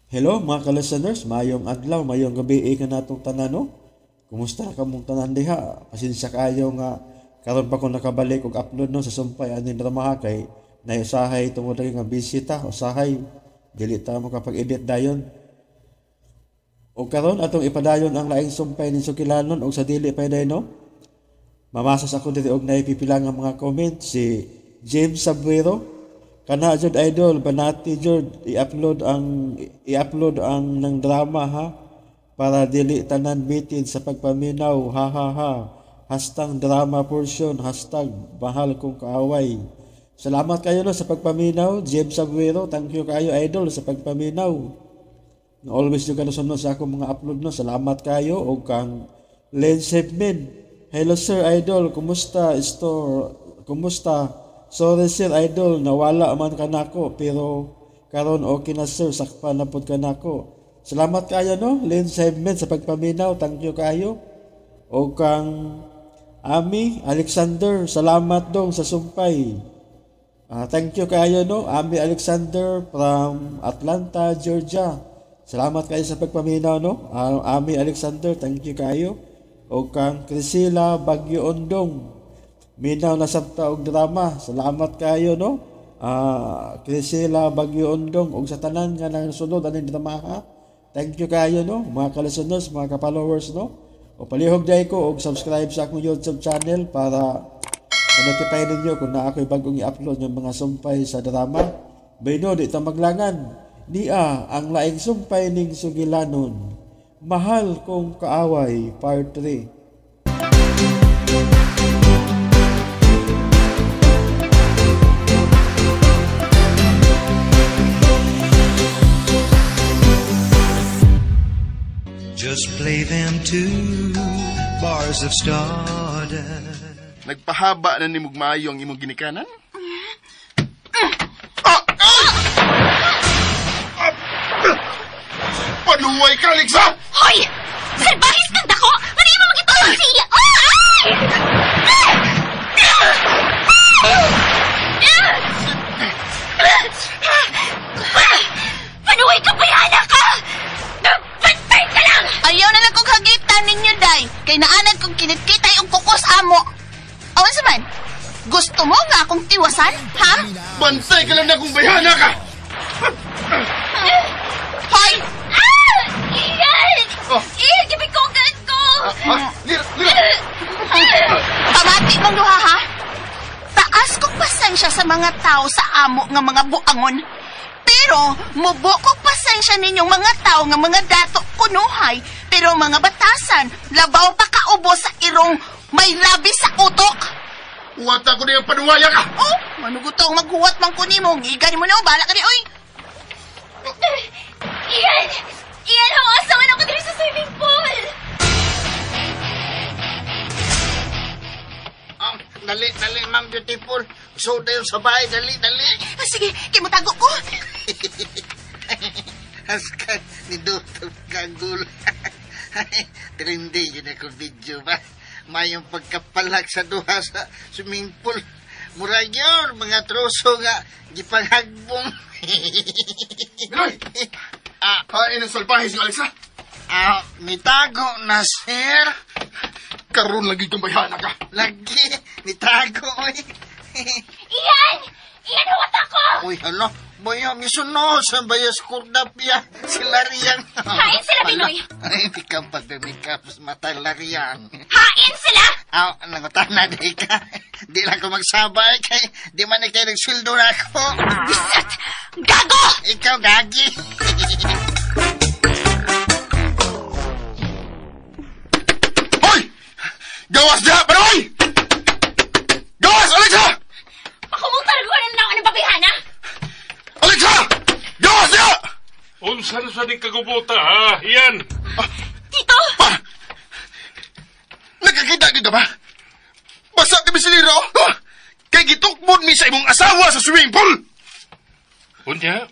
Hello mga ka-listeners, mayong adlaw, mayong gabi ka natong tanan no. Kumusta na kamong tanan diha? Pasensya kaayo nga karon pa ko nakabalik og upload no sa sumpay aning drama kay naiusahay tungod lagi nga busy ta, usahay dili ta makapag-edit dayon. Og karon atong ipadayon ang laing sumpay ning Sugilanon og sa dili pa day no. Mamasas ako diri og naipipila nga mga comment si James Sabuero. Kana jud idol, banati jud i-upload ang ng drama ha para dili tanan bitin sa pagpaminaw, ha ha ha. Hashtag drama portion, hashtag mahal kong kaaway. Salamat kayo no sa pagpaminaw, James Sabuero. Thank you kayo idol sa pagpaminaw. Always jud ka sunod sa akong mga upload no. Salamat kayo. Og kang Len Shipman. Hello sir idol, kumusta? Store, kumusta? Sorry sir idol, nawala man kanako pero karon okay na sir, sakpa na pud kanako. Salamat kayo no, Len Shipman sa pagpaminaw. Thank you kayo. O kang Ami Alexander, salamat dong sa sumpay. Thank you kayo no, Ami Alexander from Atlanta, Georgia. Salamat kayo sa pagpaminaw no, Ami Alexander, thank you kayo. O kang Priscilla Bagyo Ondong, minaw na sabta og drama. Salamat kayo no. Priscilla Bagyo Ondong og sa tanan nga nangsunod aning drama ha. Thank you kayo no, mga ka-listeners, mga ka-followers no. O palihog day ko og subscribe sa akong YouTube channel para ma-notify ninyo kung naa ako'y bagong i-upload ng mga sumpay sa drama. Bayno, di ta maglangan. Nia ang laing sumpay ning Sugilanon. Mahal kong kaaway, Part 3. Just play them two bars of stardust. Nagpahaba na ni Mugmayo ang imong ginikanan? Paluway ka, Alexa! Hoy! Salbahis kang dako! Ano yung mga gitulong siya? Ay! Panuway ka, bayana ka! Bantay ka lang! Ayaw na lang kong hagitan ninyo, day. Kay naanad kong kinitkitay ang kukos amo. Awan sa man, gusto mo nga akong tiwasan, ha? Bantay ka lang na kung bayana ka! Hoy! Ah! Iyan! Oh. Iyan! Gibikogan ko! Lira, lira! Pamati mong duha, ha? Taas kong pasensya sa mga tao sa amo nga mga buangon. Pero, mubo kong pasensya ninyong mga tao nga mga dato kunuhay, pero mga batasan, labaw pa kaubo sa irong may labi sa utok. Huwat ako na yung panuwaya ka! Oh, manugutong maghuwat man ko nimo. Ngiga ni mo na, bala ka ni, oy! Iyan! Iyan! Hawasawan ako dito sa swimming pool! Dali, dali, ma'am beautiful. So, dayon sa bahay, dali, dali. Sige, kimutago ko. Aska, ni Dutong Kagul. Trendy yun ako video ba? Mayong pagkapalag sa duha sa swimming pool. Mura yun, mga troso nga, gipanghagbong. Minoy! Hain ang salbahis ng Alexa! Mitago na, sir. Karoon lagi kang bayana ka! Lagi, mitago, oy. Iyan! Iyan, huwat ako! Uy, hala, baya, misunod sa bayas kurdapya, sila riyang. Hain sila, Binoy! Ay, mikam pag mikap, mata lariyang. Hain sila! Aw, nangutan na di ka. Di lang ko magsabay kay di man ikay nagsildo na ako. Bisat! Gago! Ikaw, gagi. Hoy! Gawas diha, Panoy! Gawas, Alexa! Pakumutan ko na ako ng babihana! Alexa! Gawas diha! Unsa na sa ning kagubuta, ha? Iyan! Tito! Pa! Nakakita kita ba? Basa kami sa liro, oh! Kay gitukbon mi sa imong asawa sa swimming pool! Unya?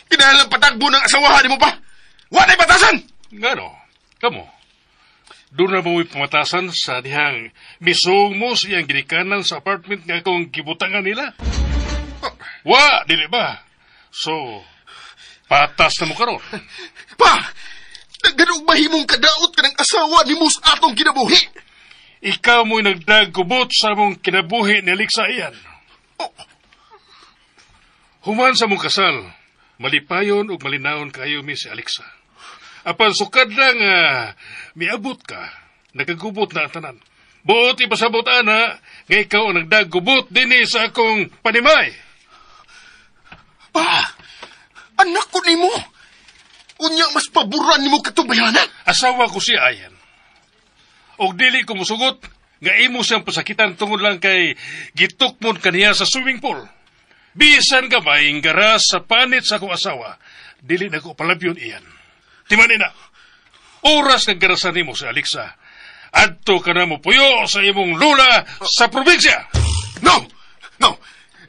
Kinahanglan patagbo ng asawa mo pa! Wa na'y batasan! Ngano? Kamo? Doon na mo'y pamatasan sa dihang misong mo sa iyang ginikanan sa apartment nga akong gibutangan nila? Wa, dili ba? So, Patas na mo karon. Pa! Nagano mahimong kadaot ka ng asawa ni mo sa atong kinabuhi. Ikaw mo'y nagdagubot sa among kinabuhi ni Alexa iyan. Oh. Human sa mong kasal, malipayon ug malinawon kayo mi si Alexa. Apan sukad lang miabot ka, nagagubot na ang tanan. Buot ipasabot ana, nga ikaw ang nagdagubot dinhi sa akong panimay. Pa! Anak ko nimo! Unya mas paboran nimo katubayanan. Asawa ko si Ayan. Og dili ko musugot nga imo siyang pasakitan tungod lang kay gitukmon kaniya sa swimming pool. Bisan gamay garas sa panit sa akong asawa, dili na ko palabyon iyan. Timani na, oras nga garasan nimo si Alexa, adto ka na mo puyo sa imong lula sa probinsya. No! No!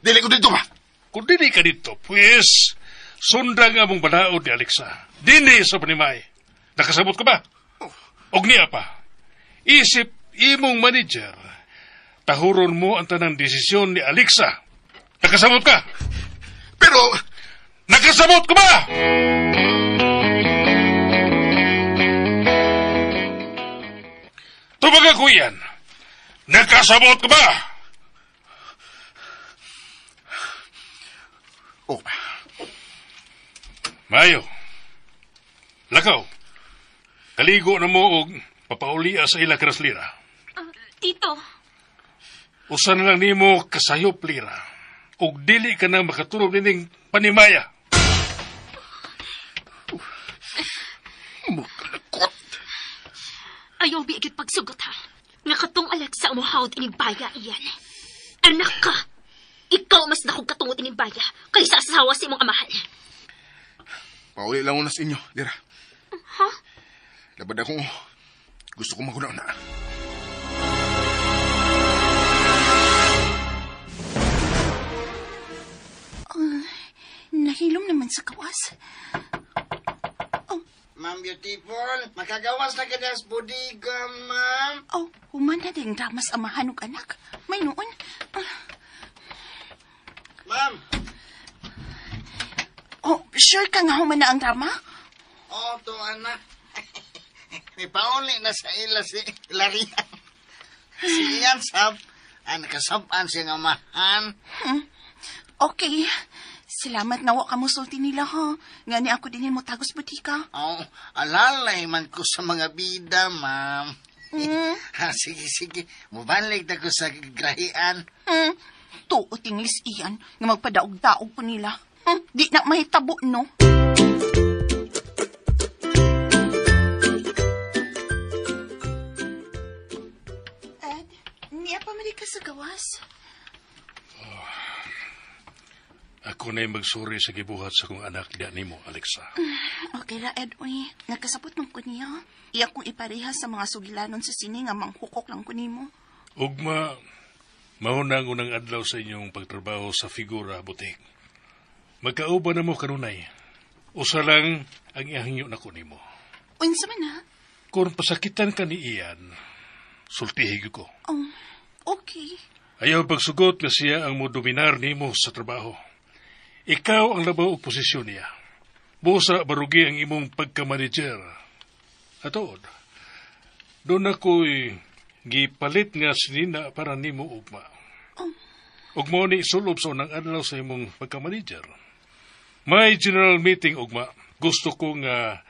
Dili ko dito ba? Kung dili ka dito, pues, sundang among balaod ni Alexa. Dini sa panimay. Nakasabot ka ba? Og niya pa, isip imong manager, tahuron mo ang tanang desisyon ni Alexa. Nakasabot ka? Pero... Nakasabot ka ba? Tumaga ko yan. Nakasabot ka ba? Oh. Mayo. Lakaw. Kaligo na mo og papaulia sa ila kraslira. Tito. Usa na lang nimo kasayop lira. Og dili ka na makatulog nining panimaya. Mukalakot. Ayaw biigit pagsugot ha. Nga katong Alexa mo hawd ining baya iyan. Anak ka. Ikaw mas dakong katungod ining baya kaysa asawa sa imong amahan. Pauli lang una sa inyo, Lira. Ha? Labad akong gusto ko maguna na. Nahilom naman sa kawas. Oh. Ma'am Beautiful, makagawas na ka sa bodega, ma'am. Oh, human na din dramas amahan og anak. May noon. Ma'am. Oh, sure ka nga human na ang drama? Oo, to anak. May pauli na sa ila si Laria. Si Ian Sab, ang nakasaban siya nga amahan. Okay. Salamat na wa ka mo sulti nila, ha? Nga ni ako din mo tagos butika. Oh, alalay man ko sa mga bida, ma'am. Mm. Ha, sige, sige. Mubalik na ko sa grahian. Tuo tinglis iyan nga magpadaog-daog ko nila. Di na mahitabo, no? Ed, niya pa man ka sa gawas. Ako na'y magsuri sa gibuhat sa kong anak diya nimo, Alexa. Okay ra, Ed, uy. Nagkasabot man ko niya. Iya kong ipareha sa mga sugilanon sa sini nga manghukok lang ko nimo. Ugma, mao na ang unang adlaw sa inyong pagtrabaho sa Figura Boutique. Magkauban na mo kanunay. Usa lang ang ihangyo na ko nimo. Unsa man ha? Kung pasakitan ka ni Ian, sultihi ko. Oh, okay. Ayaw pagsugot nga siya ang modominar nimo sa trabaho. Ikaw ang labaw og posisyon niya. Busa barugi ang imong pagka-manager. Atood, doon ako'y gipalit nga sinina para nimo ugma. Oh. Ug mo ni isulob sa unang adlaw sa imong pagka-manager. May general meeting ugma. Gusto ko nga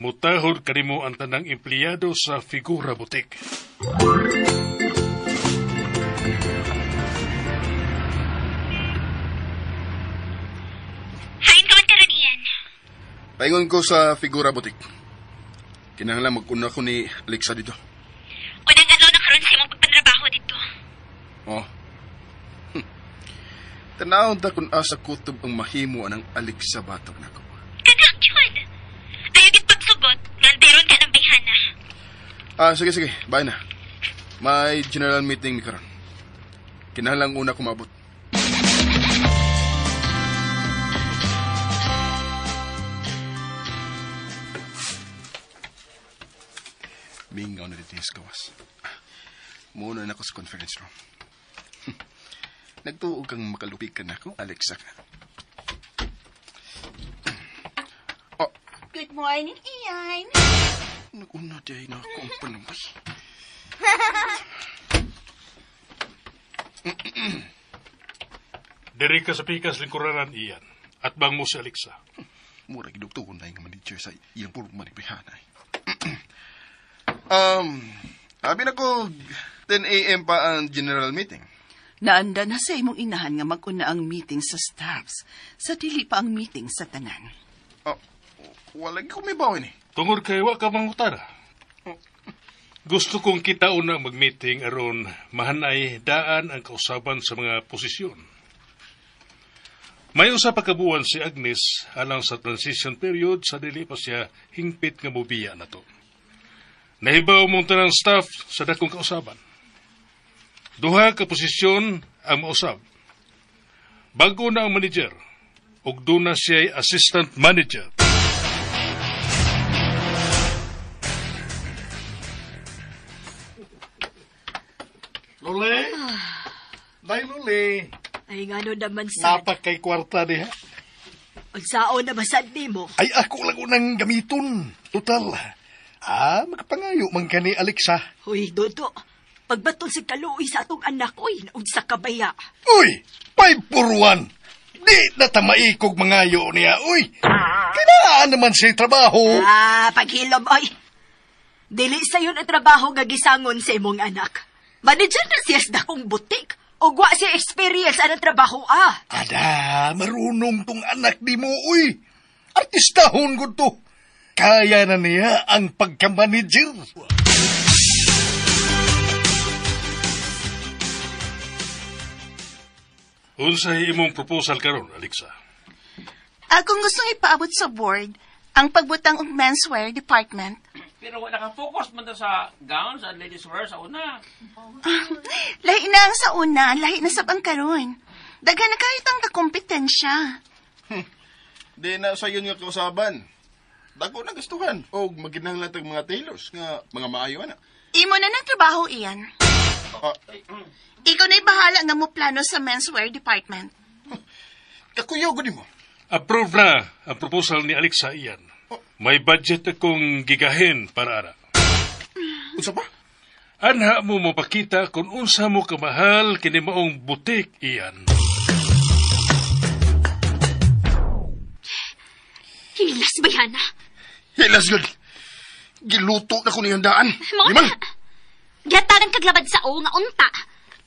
mutahod kanimo ang tanang empleyado sa Figura Boutique. Hain ka man karon, Ian. Paingon ko sa Figura Boutique. Kinahanglan mag-una ko ni Alexa dito. Unang adlaw na karon sa imong pagpatrabaho dito. Oh. Tanawon ta kung asa kutob ang mahimo anang Alexa batok nako. Kana, yun. Ayaw gid pagsugot, nganderon ka ng bayhana. Ah, sige, sige. Bye na. May general meeting ni karon. Kinahanglan una ko maabot. Mingaw na dito sa gawas. Muna na ako sa conference room. Nagtuog kang makalupig ka na ako, Alexa ka. Good morning, Ian. Naguna di ay na ako ang panambay. Diri ka sa pikas lingkuranan, Ian. At bang mo si Alexa. Mura gidugtuon na nga manager sa iyang purong manibihanay. Abi na ko 10 a.m. pa ang general meeting. Naanda na sa imong inahan nga mag-una ang meeting sa staffs, sa dili pa ang meeting sa tanan. Oh, wala ko may bawin eh. Tungod kay wa ka mangutana. Gusto kong kita una mag-meeting aron mahanay daan ang kausaban sa mga posisyon. May usa pa ka buwan si Agnes alang sa transition period sa dili pa siya hingpit nga mobiya na to. Nahibaw mong tanang staff sa dakong kausaban. Duha ka posisyon ang mausab. Bago na ang manager, ug duna siya'y assistant manager. Luli? Day, Luli. Ay, ngano naman sad. Napak kay kwarta diha. Unsaon na basad nimo? Ay, ako lang unang gamiton. Total. Ah, makapangayo man ka ni Alexa. Hoy, Dodo. Pagbatol sa kaluoy sa atong anak, uy, naunsa ka baya. Uy, 5 for 1. Di na tamaikog mangayo niya, uy. Kinaan naman siya trabaho. Ah, paghilom, oy. Dili sayon ang trabaho nga gisangon sa imong anak. Manager na siya sa dakong butik. Ug wa siya experience anang trabaho, ah. Ada, marunong tong anak di mo, uy. Artistahon ko to. Kaya na niya ang pagka-manager. Unsay imong proposal karon, Alexa? Akong gustong ipaabot sa board ang pagbutang og menswear department. Pero wala kang focus man ta sa gowns at ladies wear sa una. Lahi na ang sa una, lahi na sab ang karon. Daghan na kahit ang kakompetensya. Di na sa yun nga kausaban. Dako na gustuhan. O maginahanglan tag mga tailors nga mga maayo na. Imo na ng trabaho, Ian. Ah, Ikaw na'y bahala nga mo plano sa menswear department. kakuyaw gud mo. Approve na ang proposal ni Alexa, Ian. May budget akong gigahin para ara. Unsa pa? Anha mo mapakita kung unsa mo kamahal kini maong butik, Ian. Hilas ba yan, ah? Hilas gud. Giluto na ko ni handaan. Mga Liman. Gihatagan kaglabad sa o nga unta.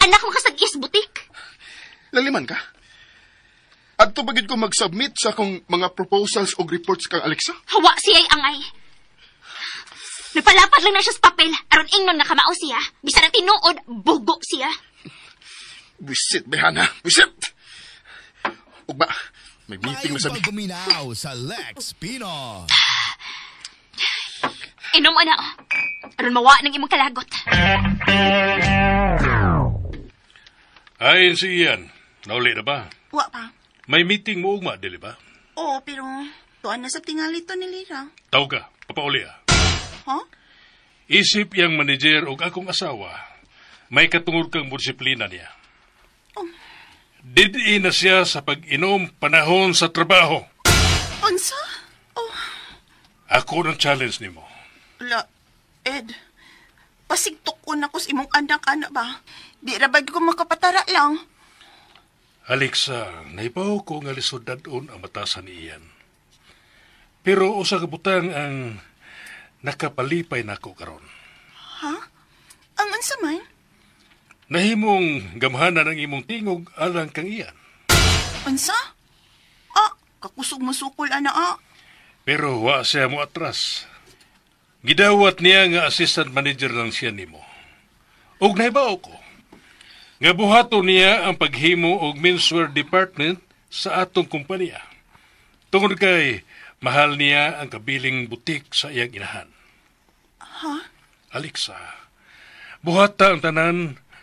Anak mo kasag is butik. Laliman ka. Adto ba gid ko mag-submit sa akong mga proposals o reports kang Alexa? Hawa siya'y angay. Nagpalapad lang na siya sa papel. Aron ingnon nga kamao siya. Bisan ang tinuod, bugo siya. Wisit, behana. Wisit! Ugma, may meeting na sabi. Paguminaw sa Lex Pino. Inom na. Aron mawa ng imong kalagot. Ayon si Ian, nauli na ba? Wa pa. May meeting mo ugma, dili ba? Oo, pero tuan na sa tingali to ni Lira. Tawag ka, papauli ah. Huh? Isip yang manager og akong asawa, may katungod kang disiplina niya. Oh. Didi na siya sa pag-inom panahon sa trabaho. Unsa? Oh, Ako ng challenge nimo. la, Ed. Pasigtok ko na ko sa imong anak-anak ba? Di ra ba ko makapatara lang? Alexa, naibaw ko nga lisod dadon ang batasan ni Ian. Pero usa ka butang ang nakapalipay nako karon. Ha? Ang unsa man? Nahimong gamhanan ang imong tingog alang kang Ian. Unsa? Ah, kakusog masukol ana ah. Pero wa siya mo atras. Gidawat niya nga assistant manager lang siya nimo. Og nahibaw ko nga buhaton niya ang paghimo og menswear department sa atong kumpanya. Tungod kay mahal niya ang kabiling butik sa iyang inahan. Ha? Alexa, buhata ang tanan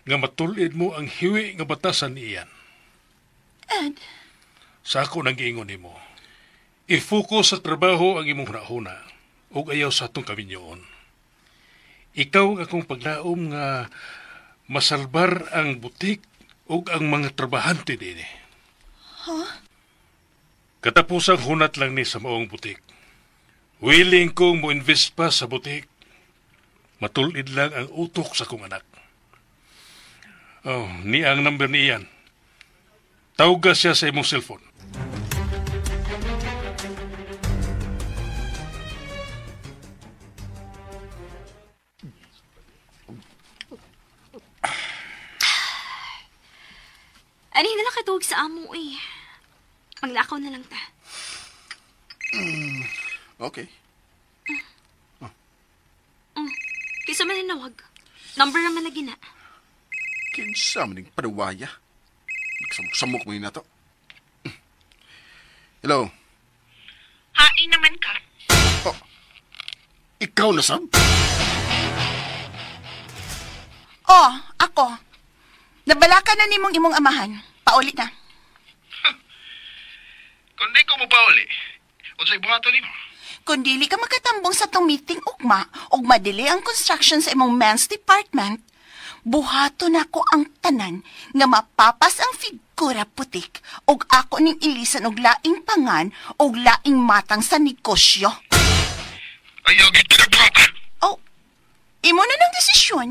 nga matulid mo ang hiwi nga batasan ni Ian. Ed, Sa ako nang giingon nimo. I-focus sa trabaho ang imong hunahuna ug ayaw sa atong kaminyoon. Ikaw ang akong paglaom nga masalbar ang butik ug ang mga trabahante dinhi. Ha? Katapusang hunat lang ni sa maong butik. Willing kong mo-invest pa sa butik. Matulid lang ang utok sa kong anak. Oh, ni ang number ni Ian. Tawga siya sa imong cellphone. Ani na lang katuog sa amo eh. Maglakaw na lang ta. Okay. Kaysa man nanawag. Number naman lagi na. Kinsa man ning paduwaya. Nagsamok-samok mo na to. Hello. Hain naman ka. Oh, ikaw na, Sam? Oh, ako. Nabalaka na nimong imong amahan. Pauli na. Kung di ko mo pauli, unsay buhaton nimo? Kung dili ka makatambong sa tong meeting ugma, ug madili ang construction sa imong men's department, buhaton nako ang tanan nga mapapas ang figura putik ug ako ning ilisan og laing pangan og laing matang sa negosyo. Ayaw gid ka. Oh, imo na ng desisyon.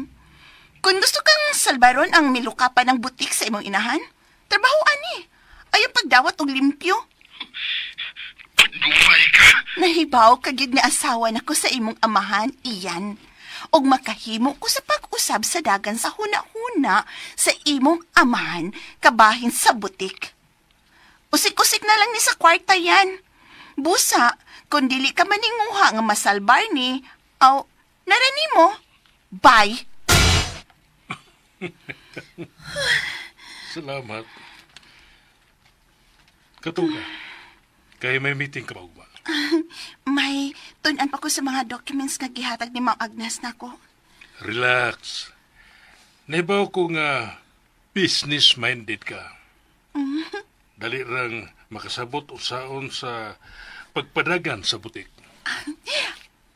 Kung gusto kang salbaron ang milukapan ng butik sa imong inahan, trabahoan ni. Ayaw pagdawat og limpyo. Panuway ka. Nahibaw ka gyud nga asawa nako sa imong amahan, Ian. Og makahimo ko sa pag-usab sa dagan sa huna-huna sa imong amahan kabahin sa butik. Usik-usik na lang ni sa kwarta yan. Busa, kung dili ka maninguha nga masalbar ni, aw, narani mo. Bye! Salamat. Katuga. Kaya may meeting ka ba, ugma? May tun-an pa ko sa mga documents nga gihatag ni Ma'am Agnes nako. Relax. Nahibaw ko nga business-minded ka. Dali rang makasabot usaon sa pagpadagan sa butik.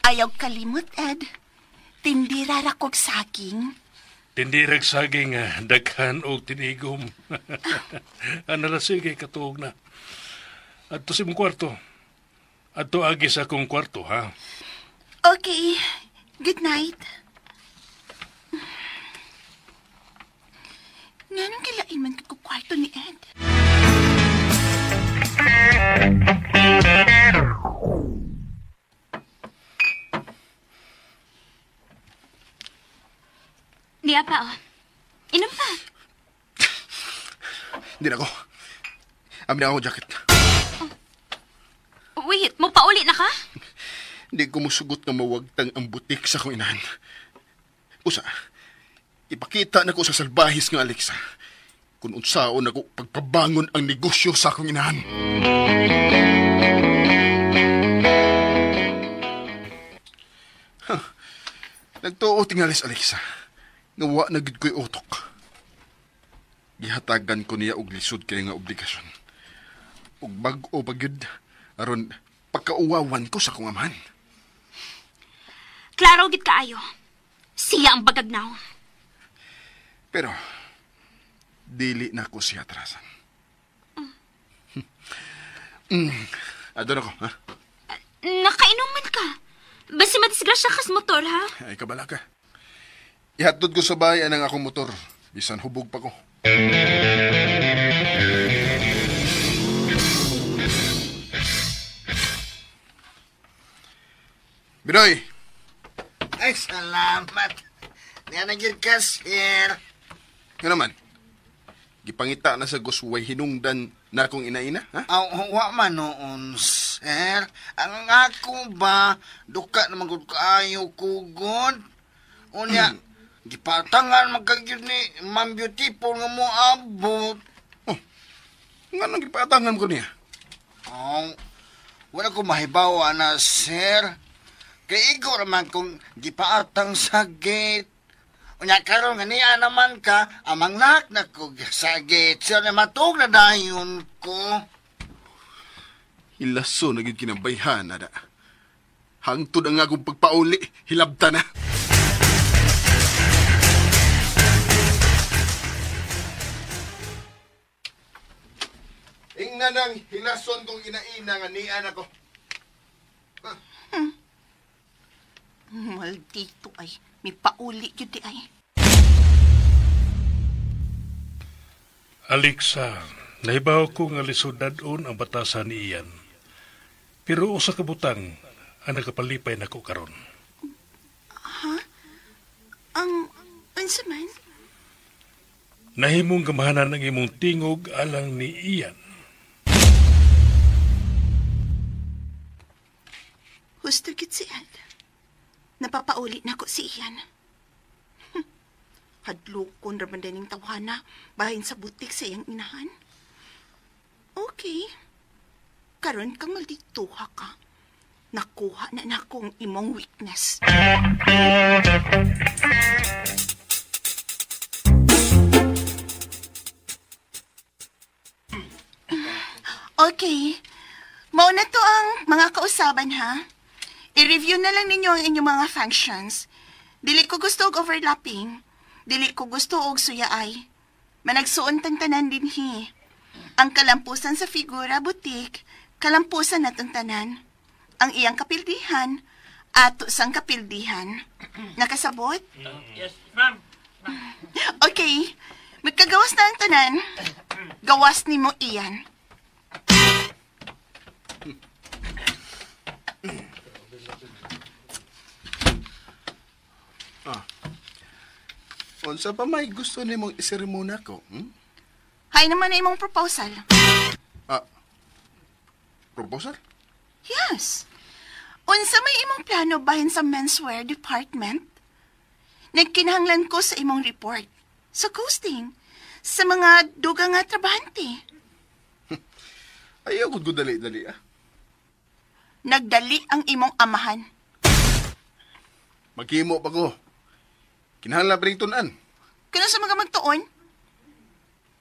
Ayaw kalimot, Ed. Tindira ra kog saging. Tindirag saging daghan og tinigom. Ana la sige katuog na. Adto sa imong kwarto. Adto agi sa akong kwarto, ha? Okay. Good night. Nganong kilain man ko kwarto ni Ed? Niya pa, oh. Inom pa. Hindi na ako. Amin na ako jacket. Oh. Wait, mo pauli na ka? Hindi ko musugot nga mawagtang ang butik sa akong inahan. Usa, ipakita na ko sa salbahis nga Alexa kung unsaon ako pagpabangon ang negosyo sa akong inahan. Huh. Nagtuo tingalis Alexa. Nga wa na gid ko'y utok. Gihatagan ko niya og lisod kay nga obligasyon. Ug bag-o pa gyud aron pagkauwawan ko sa akong amahan. Klaro gid kaayo. Siya ang bagagnaw. Pero dili na ko siya atrasan. Adon ako, ha? Nakainom man ka. Basta madisgrasya kas motor, ha? Ay, kabala ka. Ihatod ko sa bahay ang akong motor. Bisan hubog pa ko. Binoy! Ay, salamat. Niya na gyud ka, sir. Nga naman, gipangita na sa gusway hinungdan na akong inaina, ha? Aw, wa man noon, sir. Ang ako ba, duka na magud kaayo kugod. Unya, gipatangan magkagyud ni Ma'am Beautiful nga moabot. Oh, nga nang gipatangan ko niya? Oh, wala ko mahibaw na, sir. Kay igo raman kung gipaatang sa gate. Unya karon nga niya naman ka, amang nak na ko sa gate. Sir, na matug na dayon ko. Hilaso na gyud kinabayhan, ada. Hangtod ang akong pagpauli, hilabta na. Ingna nang hilason kong inaina nga nian ako. Maldito ay, may pauli yun di ay. Alexa, nahibaw ko nga lisod dadon ang batasan ni Ian. Pero usa ka butang ang nakapalipay nako karon. Ha? Ang unsa man? Nahimong gamahanan ang imong tingog alang ni Ian. Husto gid si Ed. Napapauli na ko si Ian. Hadlokon ra man dining tawhana bahin sa butik sa iyang inahan. Okay. Karon kang maldituha ka. Nakuha na nako ang imong weakness. Okay. Mao na to ang mga kausaban, ha? I-review na lang ninyo ang inyong mga functions. Dili ko gusto og overlapping. Dili ko gusto og suyaay. Managsuon tang tanan dinhi. Ang kalampusan sa figura butik, kalampusan natong tanan. Ang iyang kapildihan, ato sang kapildihan. Nakasabot? Yes, ma'am. Okay. Magkagawas na ang tanan. Gawas nimo iyan. Unsa pa may gusto nimong iseremona ko? Hmm? Hay naman na imong proposal. Ah, proposal? Yes. Unsa may imong plano bahin sa menswear department? Nagkinahanglan ko sa imong report. Sa costing. Sa mga duga nga trabahante. Ayaw ko dali-dali ah. Nagdali ang imong amahan. Maghimo pa ko. Kinahanglan pa rin tun-an. Kano sa mga magtuon?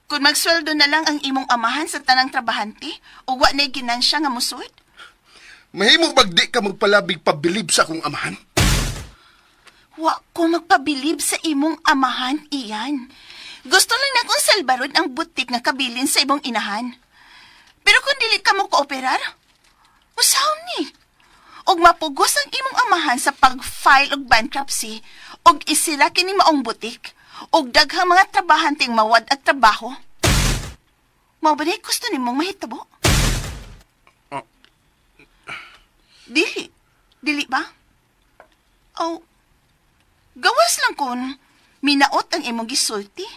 Kung magsweldo na lang ang imong amahan sa tanang trabahante, o wa na'y ginansya nga musod? Mahimo bag di ka magpalabig pabilib sa akong amahan? Wa ko magpabilib sa imong amahan, iyan. Gusto lang nakong salbaron ang butik nga kabilin sa imong inahan. Pero kung dili ka mo kooperar, usahon ni. Og mapugos ang imong amahan sa pag-file og bankruptcy, og isila kini maong butik, og daghang mga trabahanteng mawad at trabaho. Mao ba na gusto nimong mahitabo? Dili. Dili ba? Oh, gawas lang kun minaot ang imong gisulti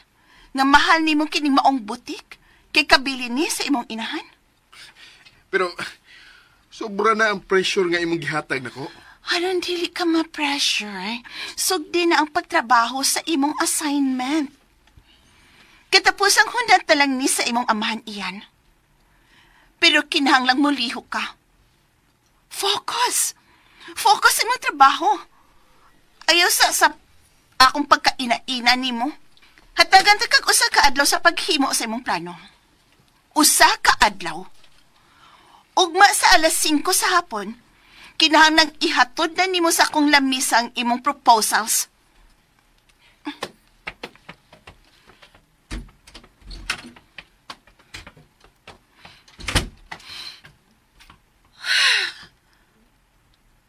nga mahal nimo kining maong butik kay kabili ni sa imong inahan. Pero sobra na ang pressure nga imong gihatag nako. Aron dili ka ma-pressure. Sugdi na ang pagtrabaho sa imong assignment. Katapos ang hunat na lang ni sa imong amahan iyan. Pero kinahanglang muliho ka. Focus! Focus sa imong trabaho. Ayaw sa akong pagkaina-ina nimo. Hatagan ta kag usa ka adlaw sa paghimo sa imong plano. Usa ka adlaw. Ugma sa 5:00 sa hapon, kinahanglang ihatod na nimo sa akong lamisa ang imong proposals.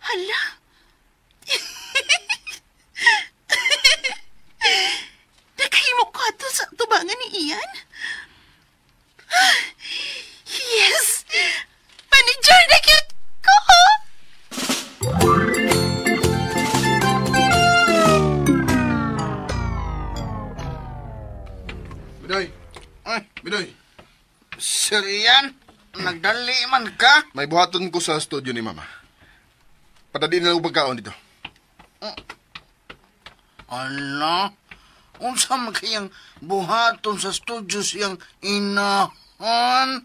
Hala. Nakahimo ko ato sa tubangan ni Ian. Yes! Manager na cute ko! Binoy! Ay, Binoy! Sir Ian, nagdali man ka? May buhaton ko sa studio ni Mama. Patadi na lang pagkaon dito. Ala, unsa man kayang buhaton sa studio siyang inahan?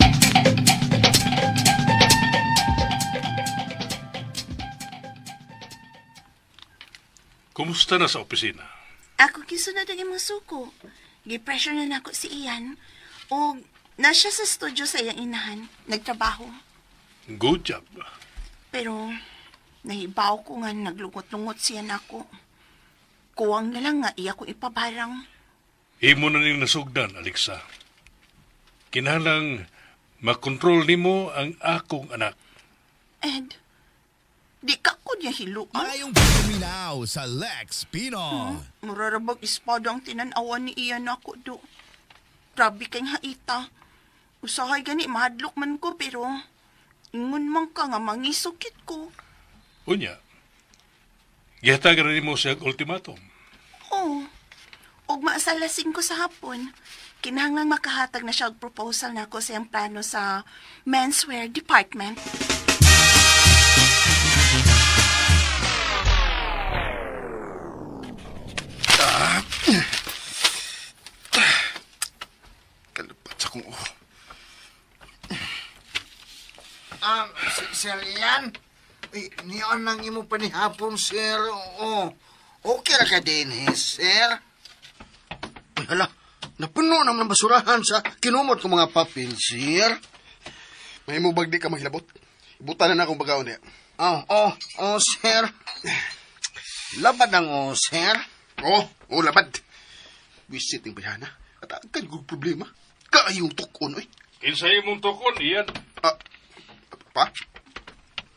Kumusta na sa opisina? Ako gisunod ang imong suko. Gi-pressure na nako si Ian. O na siya sa studio sa iyang inahan. Nagtrabaho. Good job. Pero nahibaw ko nga naglungot-lungot siya nako. Kuwang na lang nga iya ko ipabarang. Imo na ning nasugdan, Alexa. Kinahanglang makontrol nimo ang akong anak. Ed, di ka ko niya hiluan. Mayong paminaw sa Lex Pino. Murarabag espada ang tinanawan ni Ian ako do. Grabe kang haita. Usahay gani mahadlok man ko pero ingon man ka nga mangisukit ko. Unya, gihatagan nimo siya og ultimatum. Oo. Ugma sa alas 5 sa hapon, kinahanglang makahatag na siya og proposal nako sa iyang plano sa menswear department. Kalapat sa kong oh. Sir Ian, niyon ang imo panihapon, sir. Oo. Okay ra ka din, eh, sir. Uy, hala, napuno naman ang basurahan sa kinumot ko mga papel, sir. May mo bagdi ka maghilabot. Ibutan na akong bagaon niya. Oh, sir. Labad ang oh, sir. Oh, labad. Wisit yung bayana. At ang kanyang problema. Kaayong tukon, oy. Kinsay imong tukon, Ian? Pa?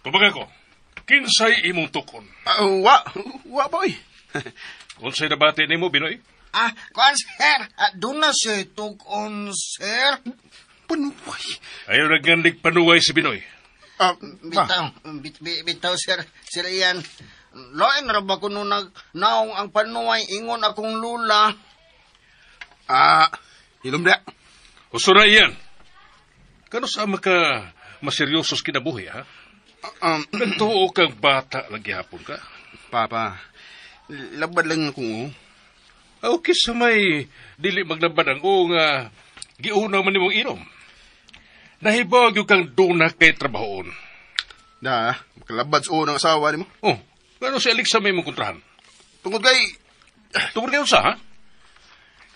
Tubaga ko. Kinsay imong tukon? Wa ba, oy. Unsay nabati nimo, Binoy? Kuan, sir. Doon na siya tukon, sir. Panuway. Ayaw naggandig panuway si Binoy. Bitaw, sir. Sir Ian. Lain ra ba ko nung nagnaong ang panuway ingon akong lula? Hilom na. Husto na, Ian. Kano sa maka maseryosos kinabuhi, ha? Nagtuo kang bata lagi hapon ka. Papa, labad lang akong Okay sa may dili maglabad ang o nga giuna man nimong inom. Nahibog yung kang duna kay trabahoon. Da, makalabad sa unang asawa nimo. Oh, ano si Alexa may mong kontrahan? Tungod kay unsa, ha?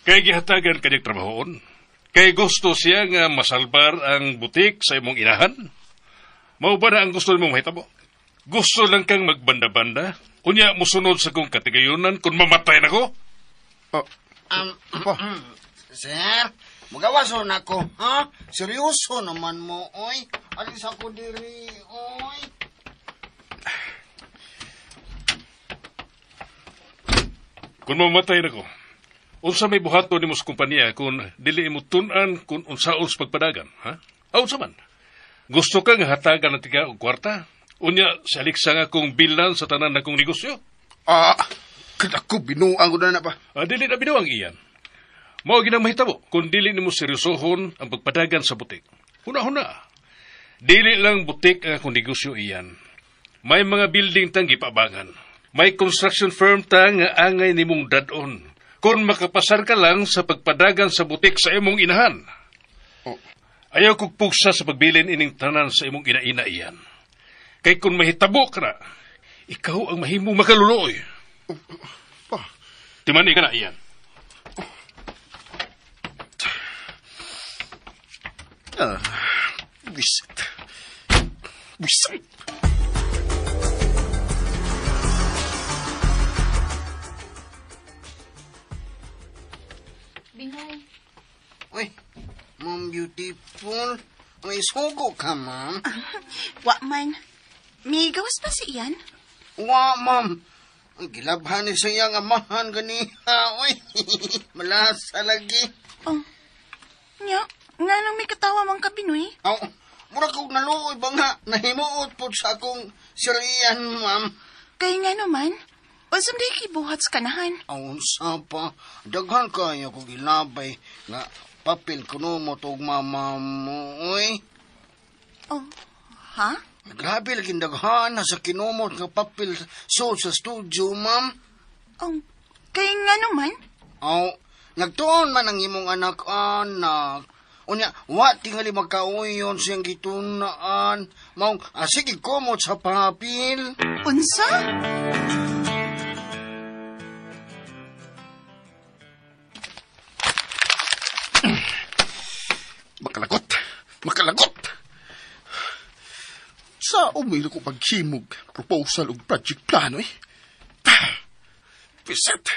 Kay gihatagan kanyang trabahoon. Kay gusto siya nga masalbar ang butik sa imong inahan. Mao ba na ang gusto nimong mahitabo? Gusto lang kang magbanda-banda? Unya, musunod sa kong katigayunan kung mamatay na ko? Sir, magawaso na ko, ha? Seryoso naman mo, oy. Alis ako diri, oy. Kung mamatay na ko, unsa may buhaton nimo sa kompanya kung dili mo tun-an kung unsaon sa pagpadagan, ha? Unsa man? Gusto ka nga hatagan ng tiga og kwarta? Unya, sa Alexa nga kong bilan sa tanan na kong negosyo? Kadako, binuang ko na pa. Dili na binuang iyan. Mao ginang mahitabo kung dili nimo seryosohon ang pagpadagan sa butik. Huna-huna. Dili lang butik ang akong negosyo iyan. May mga building tang gipabangan. May construction firm ta nga angay nimong dad-on. Kung makapasar ka lang sa pagpadagan sa butik sa imong inahan. Oh. Ayaw kog pugsa sa pagbilin ining tanan sa imong ina-ina iyan. Kay kung mahitabo ka na, ikaw ang mahimong makaluluoy. Timani ka na iyan. Wisit. Wisit. Binoy. Uy, ma'am beautiful. May sugo ka, ma'am. Wa man. May gawas pa si Ian? Wa, ma'am. Ang gilabhan ni sa iyang amahan ganiha. Uy, malasa lagi. Oh, nya, nga nang may katawa mang ka, Binoy? Oh, mura kong naluoy ba nga nahimuot po sa akong Sir Ian, ma'am. Kaya nga naman, unsam di kibuhat sa kanahan. Unsa pa, daghan kaya ko gilabay nga papel kuno mo tog mama mo, uy. Oh, ha? Grabe lagi daghan na sa kinumot nga papel so sa studio, ma'am. Oh, kaya nga naman? Oh, nagtuon man ang imong anak-anak. Unya, wa tingali magkauyon siyang gitunaan. Maong, sige kumot sa papel. Unsa? Makalagot! Makalagot! Sa umilo ko paghimog, proposal ug project plano eh. Visit!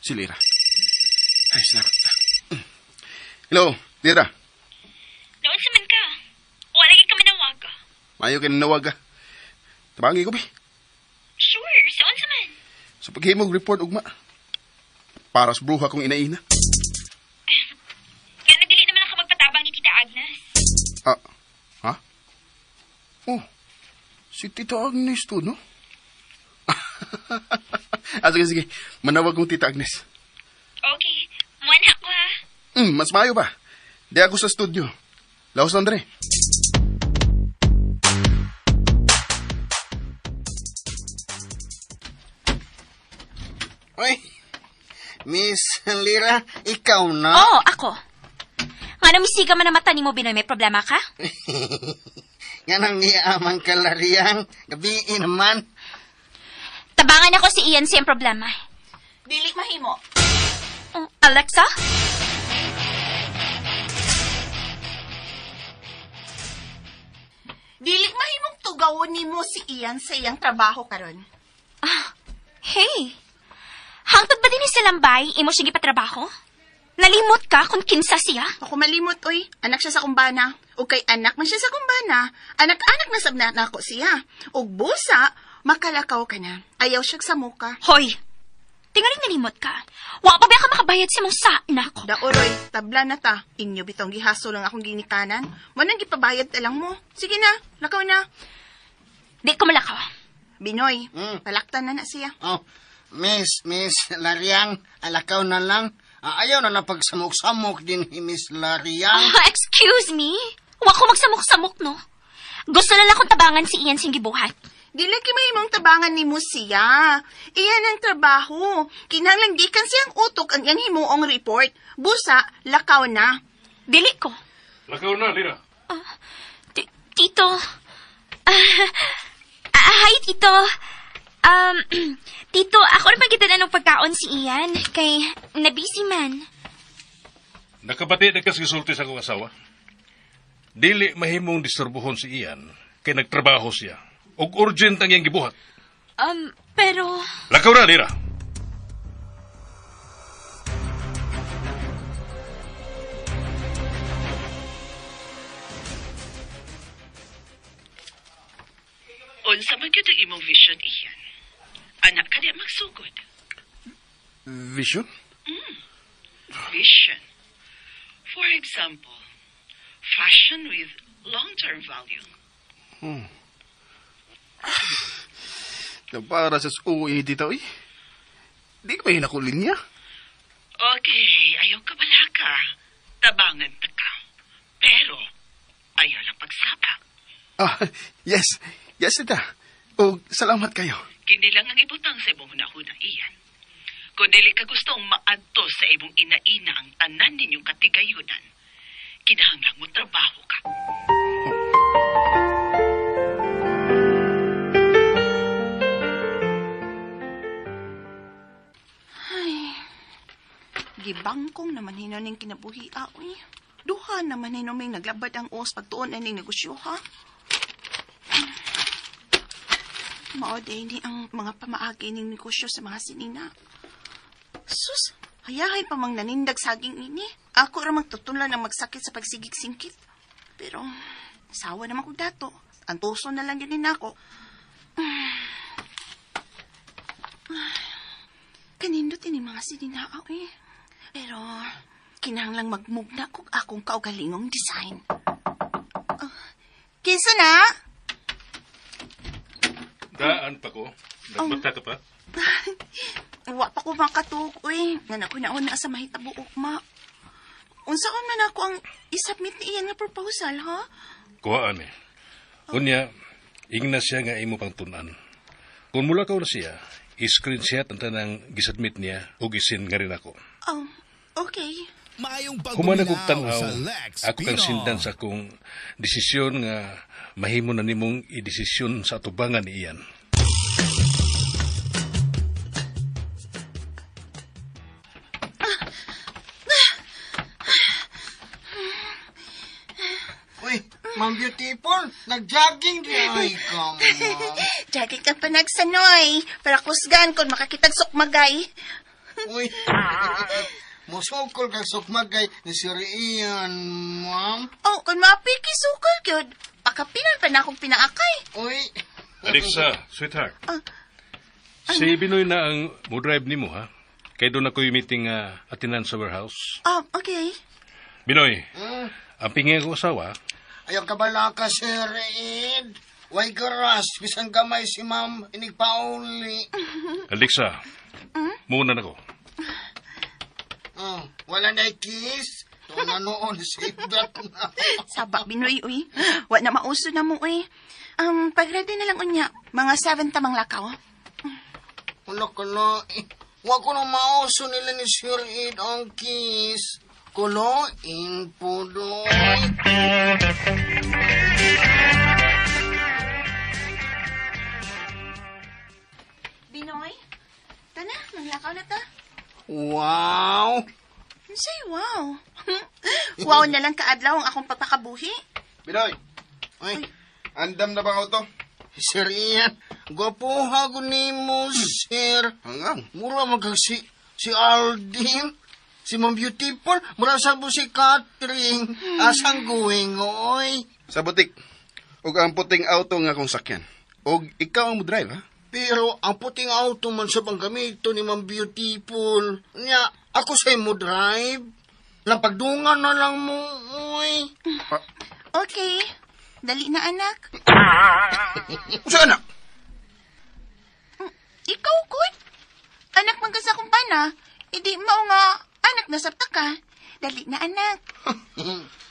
Si Lira. Ay, salamat. Hello, Lira. Noon sa man ka. Wala lagi ka manawag. Maayo kay nanawag ka. Tabangi ko, bi. Sure, so unsa man? Sa paghimog report, ugma. Para sa bruha kong inaina. Kaya nagdili naman ako magpatabang ni Tita Agnes. Ah, ha? Oh, si Tita Agnes to, no? Ah, sige, sige. Manawag kong Tita Agnes. Okay, muana ako ha. Mas maayo ba? Di ako sa studio. Laos Andre. Uy, Miss Lira, ikaw na? Oo, ako. Nga misiga man ang mata ni mo, Binoy, may problema ka? Nga nang niamang kalariyang, gabiin naman. Tabangan ako si Ian siyang problema. Dili mahimo. Alexa? Dili mahimong tugawon nimo si Ian sa iyang trabaho karon. Ah, hey. Hangtod ba din ni Silambay, imo siya gipatrabaho? Nalimot ka kung kinsa siya? Ako malimot, oy. Anak siya sa kumbana. O kay anak man siya sa kumbana, anak-anak na sab na nako siya. Og busa, makalakaw ka na. Ayaw siya sa muka. Hoy! Tingaling nalimot ka. Wa pa ba ka makabayad sa mong sa nako? Daoroy, tabla na ta. Inyo bitong gihaso lang akong ginikanan. Manang gipabayad ta lang mo. Sige na, lakaw na. Di ko malakaw. Binoy, palaktan na na siya. Oh, Miss Lariang, alakaw na lang. Ayaw na lang pagsamok-samok din ni Miss Lariang. Oh, excuse me? Wa ko magsamok-samok, no? Gusto na lang kong tabangan si Ian sing gibuhat. Dili kay mahimong tabangan ni mo siya. Iyan ang trabaho. Kinahanglan gikan siyang utok ang iyang himuong report. Busa, lakaw na. Dili ko. Lakaw na, Lira. Tito. Hi, Tito. Tito, ako rin pagkitaan ng pagkaon si Ian. Kay nabisi man. Nakabati na kas gisulti sa akong asawa. Dili mahimong disturbuhon si Ian kay nagtrabaho siya. Og urgent ang iyang gibuhat. Pero... Lakaw na, Lira. Unsa man gyud ang imong vision, Ian? Anak ka di magsugod. Vision? Vision. For example, fashion with long-term value. Para sa uwi dito, eh. Di ka ba hinakulin niya? Okay, ayaw ka balaka. Tabangan ta ka. Pero, ayaw lang pagsaba. Ah, yes. Yes, tita. O, salamat kayo. Kini lang ang ibutang sa imong hunahuna, Ian. Kung dili ka gustong maadto sa imong ina-ina ang tanan ninyong katigayunan, kinahanglan mo trabaho ka. Ay, gibangkong naman hino ning kinabuhi, uy. Duha naman hino may naglabad ang os pagtuon na ning negosyo, ha? Mao day ni ang mga pamaagi ning negosyo sa mga sinina. Sus, hayahay pa mang nanindag saging ini. Ako ra magtutulan ang magsakit sa pagsigig-singkit. Pero, sawa naman kong dato. Ang tuso na lang yun ako. Kanindot ini mga sinina, eh. Pero, kinahanglang magmugna kog akong kaugalingong design. Kinsa na? Daan pa ko. Nagbata ka pa? Wa pa ko makatuog, uy. Nga na ko nauna sa mahitabo ugma. Unsaon man ako ang isubmit ni iyan nga proposal, ha? Kuhaan eh. Unya, ingna siya nga imo pang tun-an. Kung mula ka na siya, i-screenshot ang tanang gisubmit niya o gisin nga rin ako. Okay. Maayong Humana kog pagduminaw tan-aw, sa Lex ako kang Pino. sindan sa akong desisyon nga mahimo na nimong idesisyon sa atubangan ni Ian. Uy, Ma'am Beautiful, nag-jogging di ay ka, ma'am. Jogging ka pa nagsanoy. Para kusgan kung makakitag sukmagay. Uy. Musukol kag sukmag kay ni Sir Ian, ma'am. Oh, kung mapiki sukol gyud, pakapilan pa na akong pinaakay. Uy. Alexa, sweetheart. Si Binoy na ang mo-drive nimo, ha? Kay doon ako'y meeting atinan sa warehouse. Oh, okay. Binoy, ang pingi ko asawa, Ayaw ka bala ka, Sir Ed. Way garas, bisan gamay si ma'am, inigpauli. Alexa, muna na ko. Oh, wala na kiss. Ito na noon, save that na. Saba, Binoy, uy. Wa na mauso na mo, uy. Pag-ready na lang unya, mga 7 tamang lakaw. Wala ka na. Eh, wa ko na mauso nila ni Sir Ed ang kiss. Kuloin po doy. Binoy, tana, manglakaw na ta. Wow! Say, wow. Wow na lang kaadlaw ang akong pagpakabuhi. Binoy, Ay, andam na bang auto? Sir Ian, gwapo hago nimo, sir. Hangang. Mura magkag si Aldin, si Ma'am Beautiful, mura sa si Catherine. Asang going, oy. Sa butik. Og ang puting auto nga akong sakyan. Og ikaw ang mo-drive, ha? Pero ang puting auto man sa panggamito ni Ma'am Beautiful. Nya, ako sa mo drive. Lang pagdungan na lang mo, oy. Okay. Dali na, anak. Usa anak? Ikaw, kun. Anak man ka sa akong pana. Hindi mao nga, anak na sabta ka. Dali na, anak.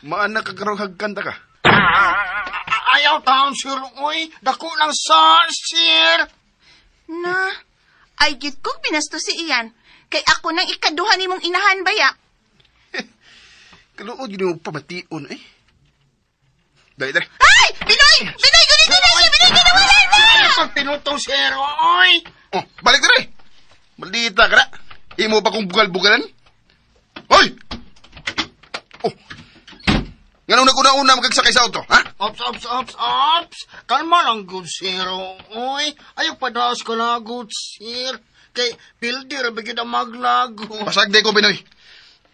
Maanak ka karong hagkanta ka. Ayaw taon, sir, oy. Dako ng sa, sir. Na, ay gid kong binasto si Ian. Kay ako nang ikaduha nimong inahan baya. Kaluod yun mo pamation, eh. Dali, dali. Ay! Binoy! Binoy! Gunit na siya! Binoy! Ginawala na! Ano pag pinutong, sir, oy? Oh, balik dali. Maldita ka na. Imo pa kong bugal-bugalan? Hoy! Oh. Nganong nag-una-una magagsakay sa auto, ha? Ops, ops, ops, ops. Kalma lang, good sir, oy. Ayaw padaas ka lagot, sir. Kay, pildir, bigyan ang maglago. Pasagday ko, Binoy.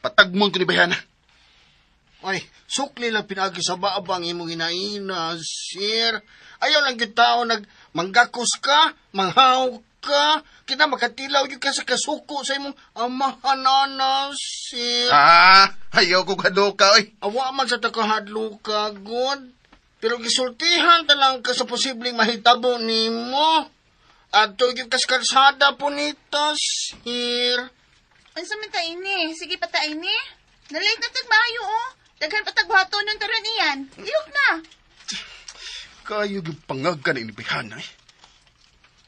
Patagmon ko ni Bayana. Ay, sukli lang pinagi sa baabang imong inaina, sir. Ayaw lang yung tao nag manggakos ka, manghaw ka, kita makatilaw yung ka sa kasuko sa imong amahanana, sir. Ah, ayaw ko kaduka, oy. Awa man sa takahadlo ka, god. Pero gisultihan ta lang ka sa posibleng mahitabo nimo. Adto yung kas kalsada po nito, sir. Unsa man ta ini? Sige pa ta ini. Nalate na tagbayo, oh. Daghan pa tagbuhato nun taron iyan. Ilok na. Kayo yung pangag ka na ini, Bayana, eh.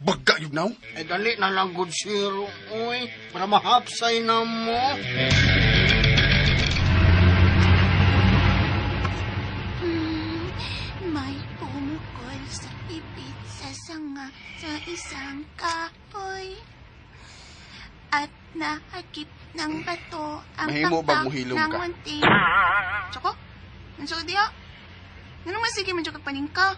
Baga yun now. Ay, dali na lang, good sir, uy. Para mahapsay na mo. May pumukol sa ipit sa sanga sa isang kahoy. At nahagip ng bato ang Mahimo bang pakpak muhilom ng ka? munti. Tsoko? Ang sugod diha? Nga naman sige man ka paningka.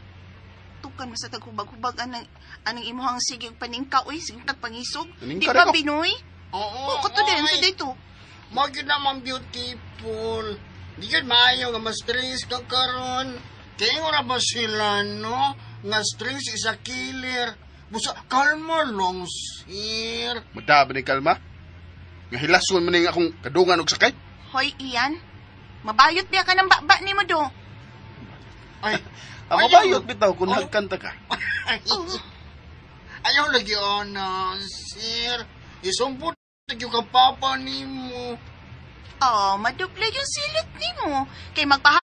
Tukan mo sa taghubag-hubag anang imuhang sige og paningka uy, sige tagpangisog. Paningka Di ba rin ko. Binoy? Oo, Oh, kato din sa dito. Mo gyud naman beautiful. Di gyud maayo nga ma-stress ka karon. Kaya ra ba sila, no? Nga stress is a killer. Busa, kalma lang, sir. Madaba ni kalma. Nga hilason man ning akong kadungan og sakay. Hoy, Ian. Mabayot biya ka ng baba nimo do. Ay, Ang mabayot bitaw kung hagkanta ka. Ayaw lagi, ana, sir. Isumpot lagi ka papa nimo. Oh, madupla yung silot nimo. Kay magpaha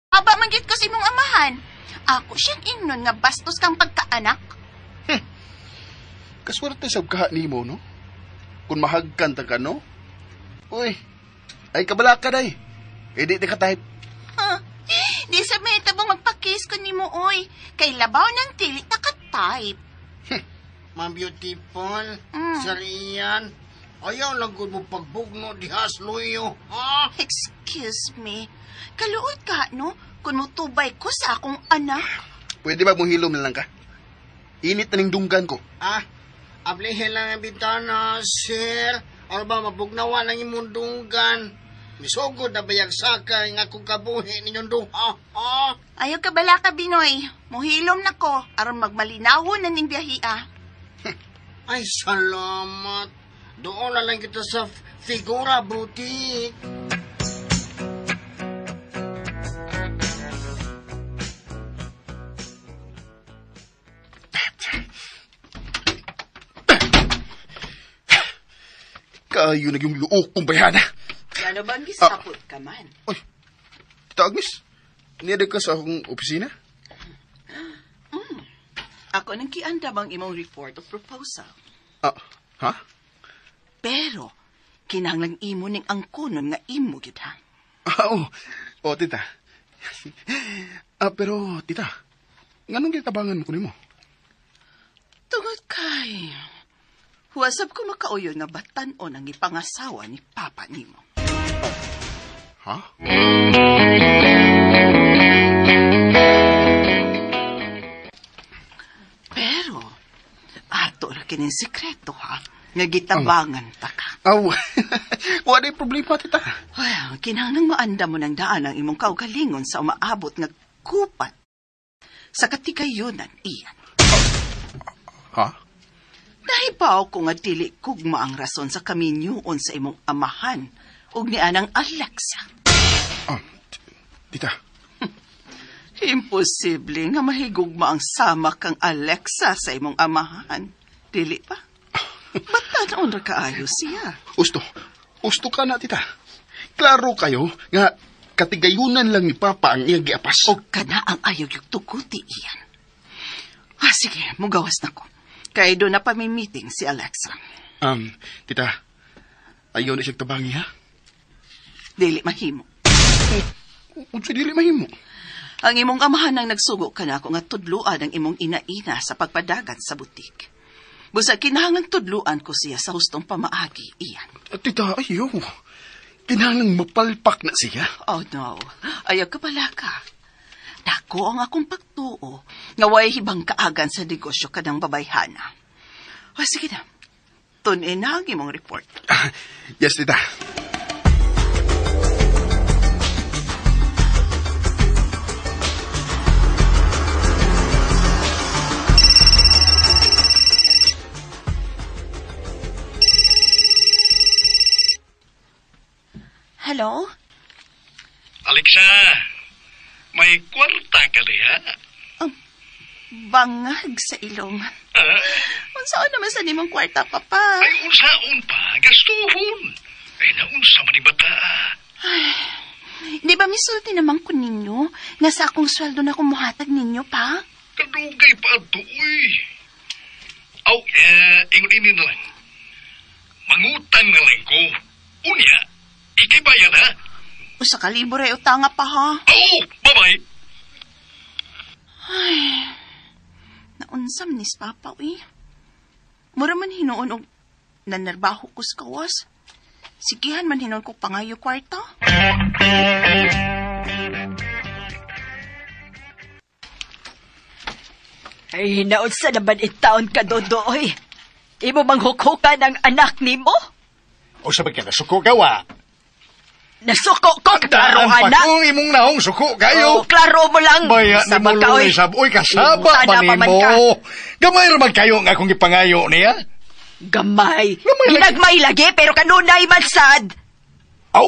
Haba man gyud ko sa imong amahan. Ako siyang ingnon nga bastos kang pagkaanak. Kaswerte sa kaha nimo, no? Kung mahagkanta ka, no? Uy, ay kabalaka day. Eh, di ka type. Huh? Di sa may tabang magpakis ko nimo oy. Kay labaw ng tili ta ka type. Ma'am beautiful, Sir Ian. Ayaw lang gud mo pagbugno dihas luyo, ha? Excuse me. Kaluod ka, no? Kung mutubay ko sa akong anak. Pwede ba muhilom na lang ka? Init na ning dunggan ko. Ah, Ablihin lang ang bintana, sir. Or ba mabugnawan ang imong dunggan. Misugod na bayag sakay nga akong kabuhi ninyong duha. Ha? Ayaw ka bala ka, Binoy. Muhilom na ko, aron magmalinawon na ning biyahia. Ay, salamat. Doon na lang kita sa Figura Boutique. Kayo na yung luok kong bayana. Ano bang gisapot ka man? Tita Agnes, niyada ka sa akong opisina? Ako nang kiandam ang imong report of proposal. Ha? Pero, kinahanglang imo ning angkonon nga imo gyud ha. Oo. Oh, tita. Pero, tita, nganong gitabangan mo ko nimo? Tungod kay, huwasab ko makauyon nga batan-on ang ipangasawa ni Papa nimo. Ha? Pero, ato ra kining sikreto ha, nga gitabangan ta ka. Aw, wala problema, tita. Well, kinahanglang maanda mo ng daan ang imong kaugalingon sa umaabot nga kupat sa katigayunan iyan. Ha? Nahibaw ko nga dili kugma ang rason sa kaminyuon sa imong amahan ug ni anang Alexa. Tita. Imposible nga mahigugma ang sama kang Alexa sa imong amahan. Dili pa? Batan-on ra kaayo siya. Usto. Usto ka na, tita. Klaro kayo nga katigayunan lang ni Papa ang iyang giapas. Og kana ang ayaw yung tuguti iyan. Sige, mugawas na ko. Kay doon na pa may meeting si Alexa. Tita, ayaw na siyang tabangi, ha? Dili mahimo. Unsa dili mahimo? Ang imong amahan ang nagsugo ka na ako nga tudluan ang imong ina-ina sa pagpadagan sa butik. Busa kinahanglang tudluan ko siya sa hustong pamaagi, iyan. Tita, ayaw. Kinahanglang mapalpak na siya. Oh no, ayaw ka pala ka. Dako ang akong pagtuo nga way hibang kaagan sa negosyo kanang babayhana. O sige na, tunin na ang imong report. Yes, tita. Hello? Alexa, may kwarta ka diha? Bangag sa ilong. Unsaon naman sa nimong kwarta, papa? Ay, unsaon pa? Gastuhon. Ay, naunsa man ni bata. Ay, di ba misulti naman ko ninyo nga sa akong sweldo na kumuhatag ninyo pa? Kadugay pa ato, uy. Aw, ingon ini na lang. Mangutang na lang ko. Unya, ikay bayad ha? Usa ka libo ray utanga pa ha? Oo, bye-bye. Ay, naunsam nis papa, uy. Mura man hinuon og nanarbaho ko sa kawas. Sigihan man hinuon ko pangayo kwarta. Ay, naunsa naman itaon ka, Dodoy. Imo mang hukhukan ang anak nimo? O sabay ka, nasuko ka, wa? Nasuko ko, klaro, Daan pa anak. kung imong naong suko kayo. Oh, klaro mo lang. Baya ni mo oy. sab. Uy, kasaba Imuta pa na pa man nimo. ka. Gamay ra man kayo nga akong gipangayo niya. Gamay. Ginagmay lagi, pero kanunay man sad. Aw,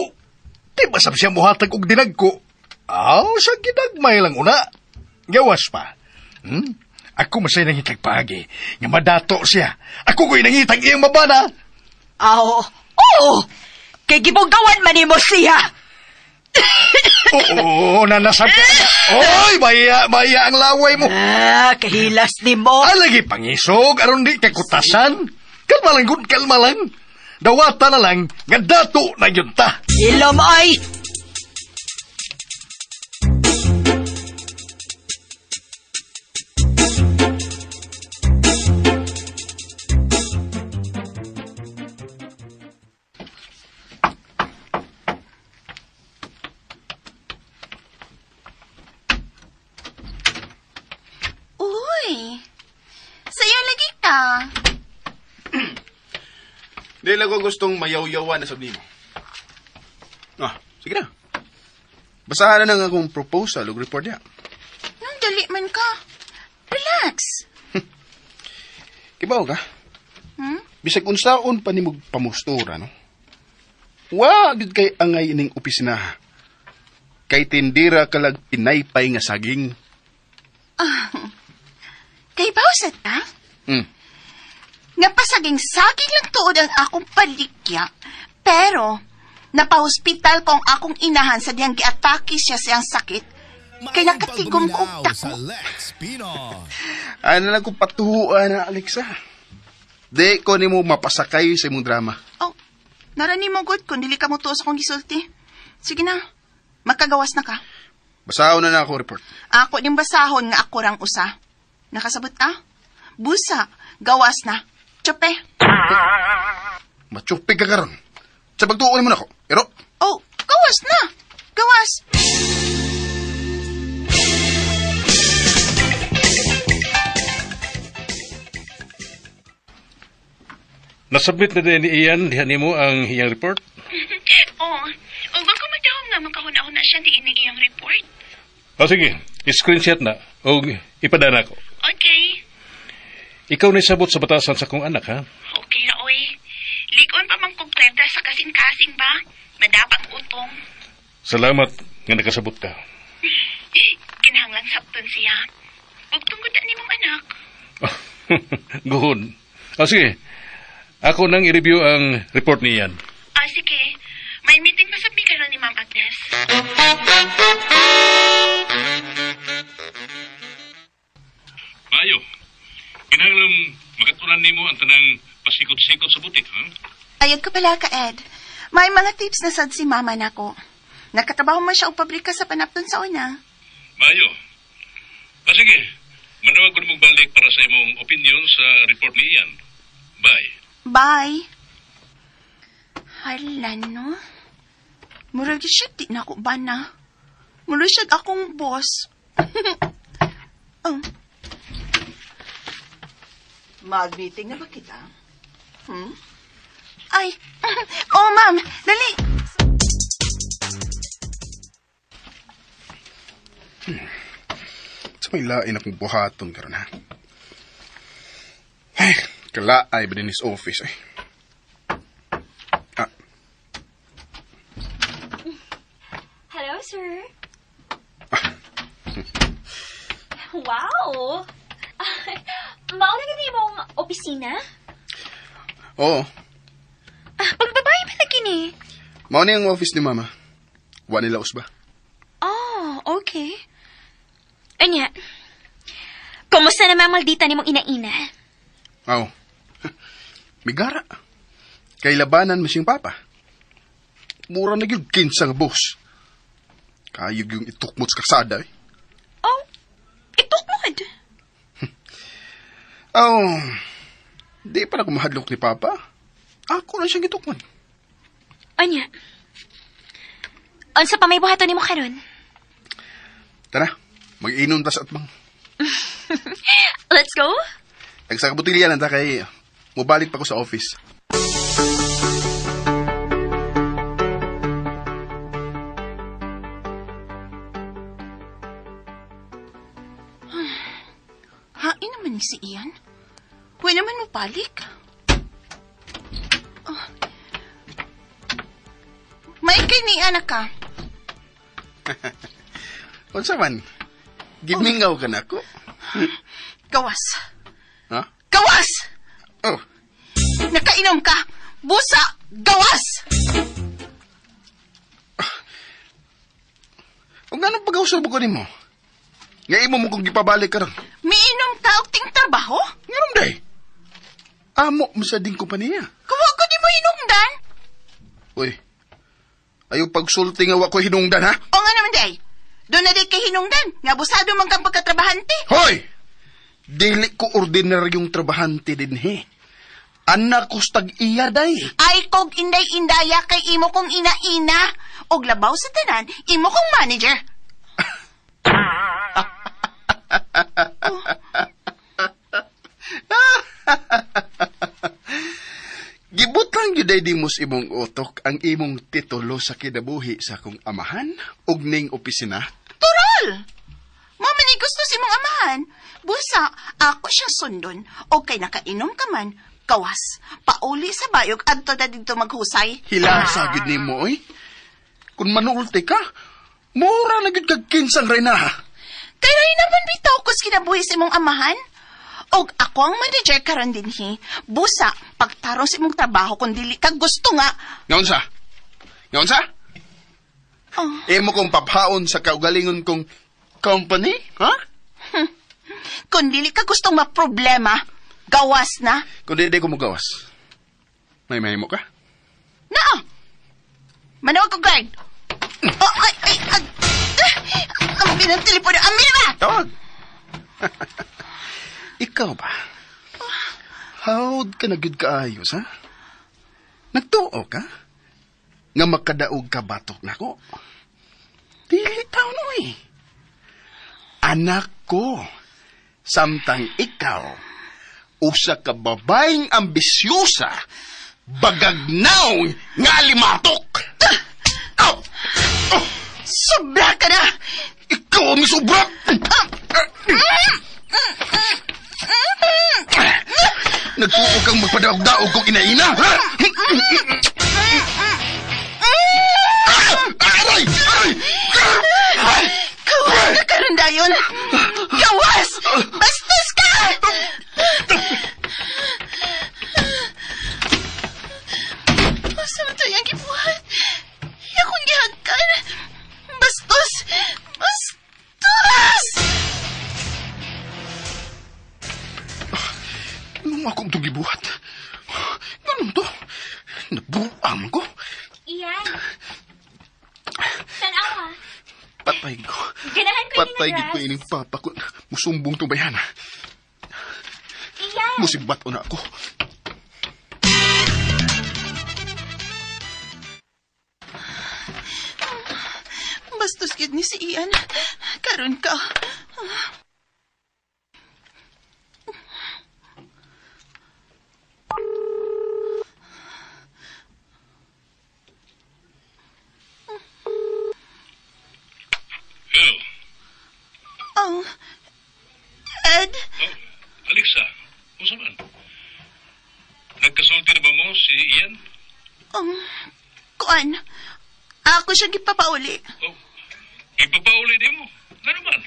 di ba sab siya muhatag og dinag ko? Aw, sa ginagmay lang una. Gawas pa. Ako masay nangitag paagi. Nga madato siya. Ako ko'y nangitag iyang mabana. Aw, oo. Kay gibunggawan man nimo siya. Oo, nanasab ka. Oy, baya, baya ang laway mo. Ah, kahilas nimo. Alagi pangisog, aron di ka kutasan. Kalma lang, gud, kalma lang. Dawata na lang, nga dato na yun ta. Ilom, ay! Uy, sa'yo lagi ka. Di lang ko gustong mayawyawan na sab nimo. Ah, sige na. Basahan na lang akong proposal ug report niya. Nang dali man ka. Relax. Kibaw ka? Bisag unsaon pa nimo pamustura, no? Wa gid kay angay ining opisina. Kay tindira kalag pinaypay nga saging. Ah. Kay bawsat ta? Nga pasaging-saging lang tuod ang akong palikya. Pero, napahospital ko ang akong inahan sa diyang giatake siya siyang sakit. Kay nakatigom ko og dako. Ano lang kong patuhuan na, Alexa. Di ko nimo mapasakay sa imong drama. Oh, narani mo good kung dili ka mo tuo sa akong gisulti. Sige na, makagawas na ka. Basahon na ako report. Ako ning basahon nga ako rang usa. Nakasabot ka? Busa, gawas na. Tsupe. Matsupe ka karon. Sa pagtuon mo na ako. Pero... Oh, gawas na. Gawas. Nasubmit na din ni Ian, diha nimo ang iyang report? Oo. Ug ako magdahom nga makahuna-huna siya diin ang iyang report. O sige, i-screenshot na o ipadana ko. Okay. Ikaw na isabot sa batasan sa kong anak, ha? Okay ra, oy. Ligon pa man kong kwenta sa kasing-kasing ba? Madapang utong. Salamat nga nakasabot ka. Kinahanglan sabton siya. Ug tungod na nimong anak. Guhon. O sige, ako nang i-review ang report ni Ian. Ah, sige. May meeting pa sa mi karon ni Ma'am Agnes. Mayo, kinahanglan makatunan nimo ang tanang pasikot-sikot sa butik, ha? Ayag ka pala ka, Ed. May mga tips na sad si mama nako. Nakatrabaho man siya og pabrika sa panapton sa una. Mayo. Ah, sige. Manawag ko na magbalik para sa imong opinion sa report ni Ian. Bye. Bye. Hala, no? Murag siya, di na ako ba na? Murag siya akong boss. Oh. Mag-meeting na ba kita? Ay, oh ma'am, dali. Sa may lain akong buhaton karon ha. Ay, kalaay ba din his office ay. Ah. Hello, sir. Wow! Mauna ka mong opisina? Oo. Ah, pagbabae pa na kini. Mauna yung office ni Mama. Wa nila usba. Oh, okay. Anya, kumusta naman maldita ni mong ina-ina? Aw. Migara. Kay labanan mo siyang papa. Mura na gyud kinsa nga boss. Kayog yung itukmot sa kasada eh. Oh, itukmod? Oh, di pa na kumahadlok ni Papa. Ako na siyang itukmod. Anya, unsa pa may buhaton nimo karon? Tara, mag-inom ta sa atbang. Let's go. Tagsa ka botilya lang ta kay mobalik pa ko sa office. Hain naman ni si Ian. Huwag naman mo palik. Oh. May kay ni anak ka. Unsa man? Gimingaw ka na ako. Gawas. Ha? Gawas! Oh. Nakainom ka. Busa! Gawas! O nga nung pag-ausab ko nimo? Nga imo mo kong gipabalik karon. Miinom ka og ting trabaho? Nganom day? Amo mo sa ding kompanya. Kuwa ko di mo hinungdan? Uy. Ayaw pagsulti nga wa ko hinungdan, ha? O nga naman day. Doon na day kay hinungdan. Nga abusado man kang pagkatrabahante. Hoy! Dili ko ordinaryong trabahante din, he. Anak ko tag-iya, day. Ay kog inday-indaya kay imo kong ina-ina. Og labaw sa tanan, imo kong manager. Oh. Gibot lang gyud di mos imong utok ang imong titulo sa kinabuhi sa akong amahan ug ning opisina? Turol! Mo man ni gusto si imong amahan. Busa, ako siya sundon. O kay nakainom ka man, kawas. Pauli sa bayog, adto na dito maghusay. Hilasa gyud nimo oy. Kung manulti ka, mura na gyud kag kinsang reyna. Kay reyna man bitaw kus kinabuhi sa imong amahan. Og ako ang manager karon dinhi. Busa, pagtarong sa imong trabaho kung dili ka gusto nga. Ngaunsa? Ngaunsa? Oh. Imo kong paphaon sa kaugalingon kong company, ha? Kung dili ka gustong maproblema, gawas na. Kung dili ko mogawas, may mahimo ka? Naa! Manawag ko guard. Oh, ay, ay, ay. Amin ang telepono. Amin ba? Tawag. Ikaw ba? How'd ka na gyud kaayos, ha? Nagtuo ka? Nga makadaog ka batok nako? Dili taon, oy. Anak ko, samtang ikaw, usa ka babaeng ambisyosa, bagagnaw nga limatok! Oh! Oh! Sobra ka na! Ikaw ang sobra! Nagtuo kang magpadaog-daog kong inaina, ha? Aray! Aray! Kawas ka karon dayon! Kawas! Bastos ka! Asa man to iyang gibuhat? Iya kong gihagkan. Bastos! Bastos! Anong akong itong gibuhat? Ganun to? Nabuang ko? Iyan. Tanawa. Patay ko. Ganahan ko Patay ining gid ko address. ining papa ko. Musumbong tong bayana. Iyan. Musibat na ako. Bastos gid ni si Ian. Karon ka. Hello. Oh, Ed? Oh, Alexa, unsa man? Nagkasulti na ba mo si Ian? Kuan, ako siya gipapauli. Oh, ipapauli din mo. Nga naman.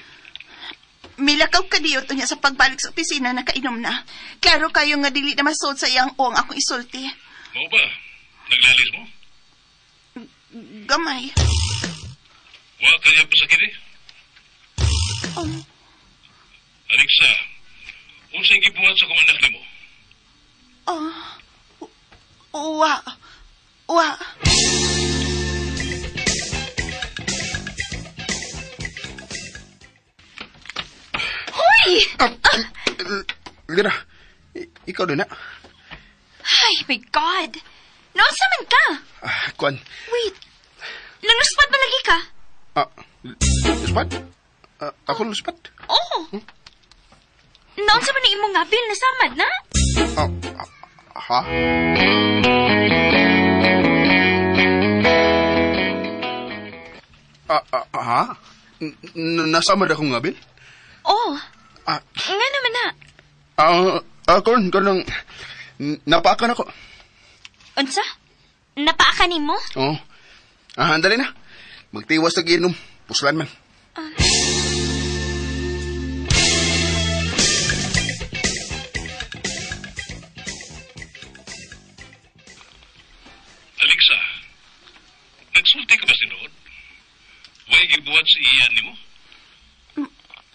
Milakaw ka diyo to niya sa pagbalik sa opisina, nakainom na. Klaro kayo nga dili na masod sa iyang uang akong isulti. Mao ba? Naglalis mo? Gamay. Wa kaya pasakit eh. Alexa, unsay gibuhat sa akong anak nimo? Oh, wa. Wa. Hoy! Lira, ikaw din na. Ay, my God! Naunsa man ka? Kuan. Wait. Nanuspat ba lagi ka? Luspat? Ako luspat? Oo. Naunsa man ang imong ngabil na samad na? Ha? Ha? Nasamad akong ngabil? Oo. Nga naman na. Kon, kanang napaakan ako. Unsa? Napaakan nimo? Oo. Andali na. Magtiwas na ginom. Puslan man. Alexa, nagsulti ka ba sinuod? Way gibuhat si Ian nimo?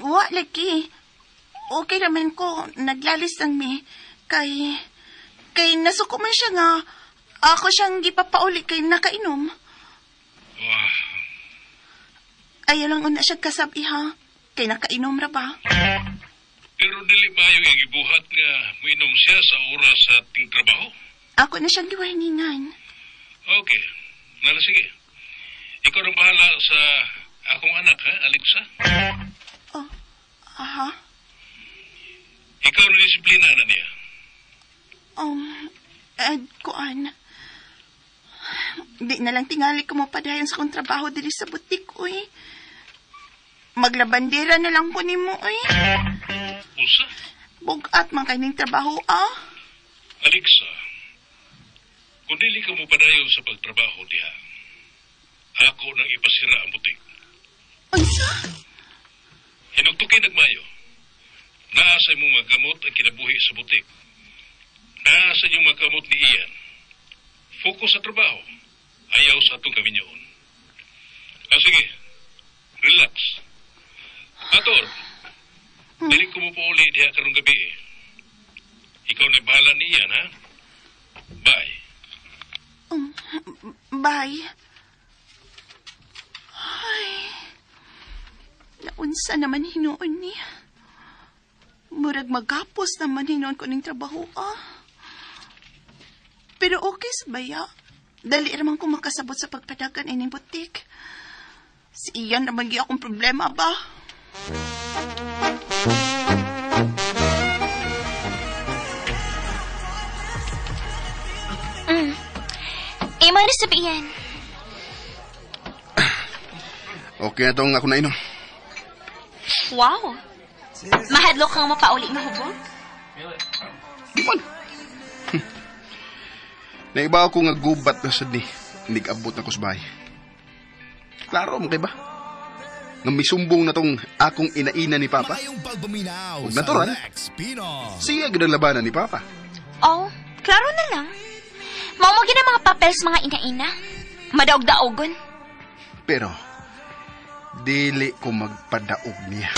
Wa lagi. Okay raman ko, naglalis lang mi. Kay nasuko man siya nga, ako siyang gipapauli kay nakainom. Wah. Ayaw lang una siya kasabi ha, kay nakainom ra ba? Pero dili ba yung gibuhat nga muinom siya sa oras sa ating trabaho? Ako na siyang giwarningan. Okay, nala sige. Ikaw ang bahala sa akong anak ha, Alexa? Oh, aha. Ikaw na disiplina na niya. Ed, kuan. Di na lang tingali ko mapadayon sa kong trabaho diri sa butik, uy. Maglabandera na lang ko nimo, uy. Unsa? Bugat man kay ning trabaho, ah. Alexa, kung dili ka mo padayon sa pagtrabaho diha, ako nang ipasira ang butik. Unsa? Hinugtukin nagmayo. Naa sa imong mga gamot ang kinabuhi sa butik. Naa sa inyong mga gamot ni Ian. Focus sa trabaho. Ayaw sa atong kaminyoon. Ah, sige. Relax. Ator, dili ko mo pauli diha karong gabi eh. Ikaw na bahala ni Ian, ha? Bye. Bye. Ay. Naunsa naman hinuon niya. Murag magapos naman hinuon ko ning trabaho, ah. Pero okay sa baya. Dali raman ko makasabot sa pagpadagan ining butik. Si Ian naman gyud akong problema ba? Imo na sabihan. Okay na tong ako na inom. Wow. Mahadlok kang mapauli nga hubog? Di man. Naiba ako nga gubat na sad ni. Nigabot na ko sa bahay. Klaro mo kay ba? Nga misumbong na tong akong inaina ni Papa. Ug natural, siya gid ang labanan ni Papa. Oh, klaro na lang. Mao mo gina mga papels mga inaina. Madaog-daogon. Pero dili ko magpadaog niya.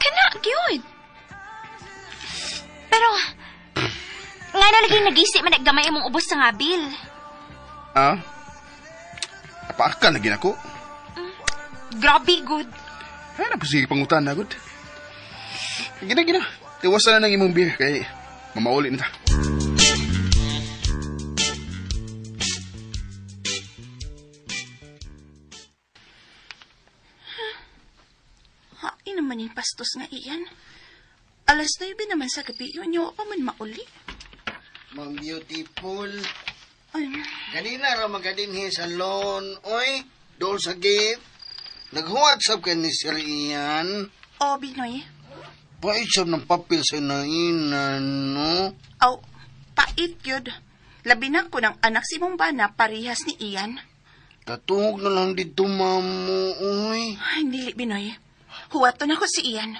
Kana gyud. Pero nga na lagi nagisi man gamay imong ubos sa ngabil. Ah? Apakan lagi nako. Grabe good. Ay na sige pangutan na good. Gina gina. Iwasan na ng imong beer kay mamauli na ta. Hain naman yung pastos nga iyan. 9:00 naman sa gabi yun, yung pa man mauli. Ma'am Beautiful. Ay. Ganina ra magadinhi sa loan, oy. Dool sa gate. Naghuwat sab kay ni Sir Ian. Oh, Binoy. Pait sab ng papel sa inaina, no? Aw, pait yun. Labi na ko ng anak si mong bana parehas ni Ian. Katuhog na lang dito, mamo, oy. Ay, dili, Binoy. Huwaton ako si Ian.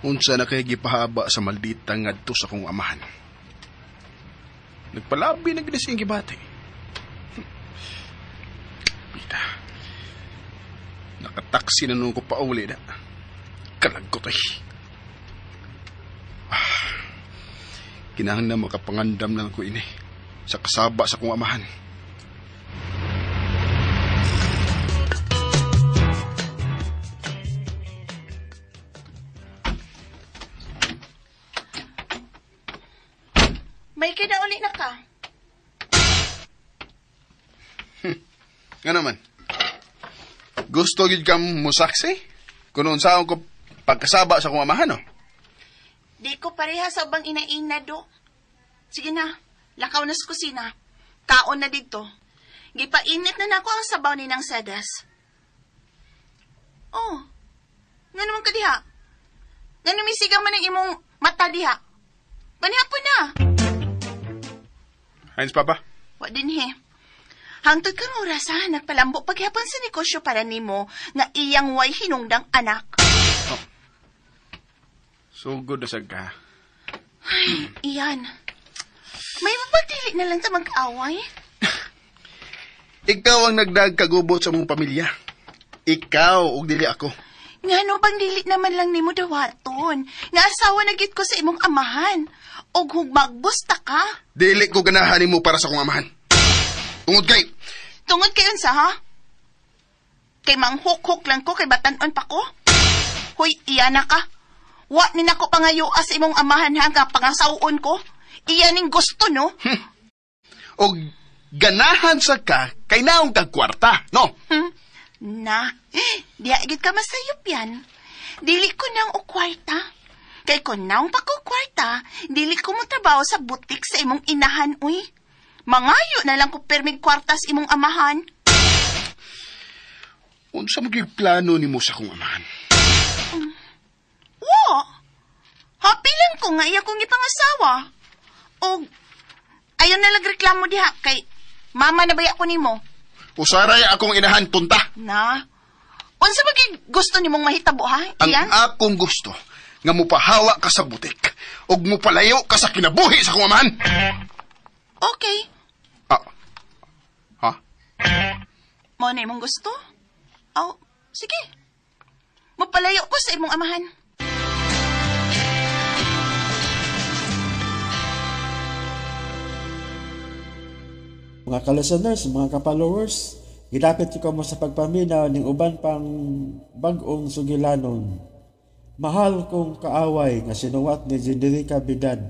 Unsa na kay gipahaba sa maldita ngadto sa kong amahan. Nagpalabi na gid siyang gibati. Pita. Nakataksi na nung ko pauli na. Kalagkot ay. Kinahanglan makapangandam lang ko ini sa kasaba sa kong amahan. May kinauli na ka. Nga naman. Gusto gid kang musaksi? Kung unsaon ko pagkasaba sa akong amahan, no? Di ko pareha sa ubang inaina, do. Sige na, lakaw na sa kusina. Kaon na dito. Gipainit na nako ang sabaw ni ng sedas. Oh, nga naman ka diha? Nga numisigaw man ang imong mata diha? Panihapon na. Heinz, Papa? Wa din he. Hangtod kang oras ha, nagpalambo paghapon sa negosyo para nimo nga iyang way hinungdang anak. Oh. So good na sad ka. Ay, iyan. May mapagdili na lang sa mag-away. Ikaw ang nagdagkagubot sa mong pamilya. Ikaw ug dili ako. Ngano bang dili naman lang nimo dawaton? Nga asawa na gid ko sa imong amahan. Og hugmagbusta ka. Dili ko ganahan nimo para sa akong amahan. Tungod kay... Tungod kay unsa, ha? Kay manghukhok lang ko kay batanon pa ko? Hoy, iya na ka. Wa ni nako pangayoa sa imong amahan ha, nga pangasawon ko. Iya ning gusto, no? Og ganahan sa ka kay naong kag kwarta, no? Na, diya gid ka masayop yan. Dili ko nang og kwarta. Kay kung naong pa ko kwarta, dili ko mo trabaho sa butik sa imong inahan, uy. Mangayo na lang ko permig kwarta sa imong amahan. Unsa man gyud plano nimo sa akong amahan? Wa. Happy lang ko nga iya kong ipangasawa. Og ayon na lang reklamo diha kay mama na baya ko nimo. Usaray akong inahan tunta. Na. Unsa ba gyud gusto nimong mahitabo ha? Ang Iyan? akong gusto nga mupahawa ka sa butik ug mupalayo ka sa kinabuhi sa akong amahan. Okay. Ah. Ha? Mao na imong gusto? Aw, sige. Mapalayo ko sa imong amahan. Mga ka-listeners, mga ka-followers, gidapit ko mo sa pagpaminaw ning uban pang bag-ong sugilanon. Mahal kong kaaway nga sinuwat ni Generica Bidan.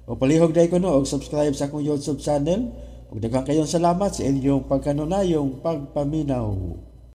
O palihog day ko no og subscribe sa akong YouTube channel. Ug daghang kayong salamat sa inyong pagkanunayong pagpaminaw.